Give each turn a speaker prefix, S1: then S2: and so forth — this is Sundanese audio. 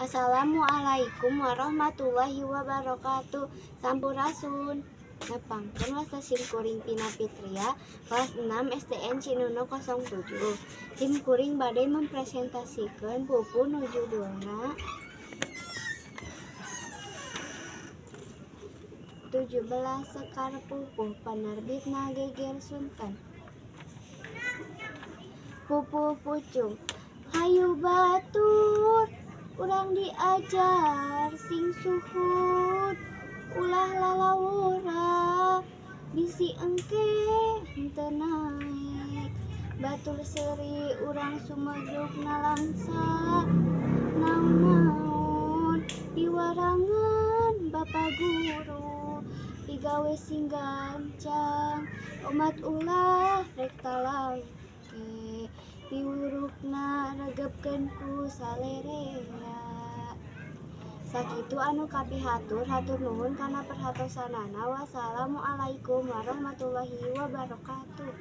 S1: Assalamualaikum warahmatullahi wabarakatuh. Sampurasun. Nepangkeun wasta sim kuring Pina Fitria kelas 6 SDN Cinunuk 07. Sim kuring bade mempresentasikan pupuh nu judulna 17 Sekar Pupuh, penerbitna Geger Sunten. Pupuh Pucung. Hayu batur, urang diajar sing suhud, ulah lalawora, bisi engke henteu naek. Batur seuri, urang sumedruk nalangsa, naon-naon piwarangan Bapak Guru, pigawe sing gancang, omat ulah rek talangke, piwurukna regepkeun ku salerea. Sakitu anu kapihatur, hatur nuhun kana perhatosanana. Wassalamualaikum warahmatullahi wabarakatuh.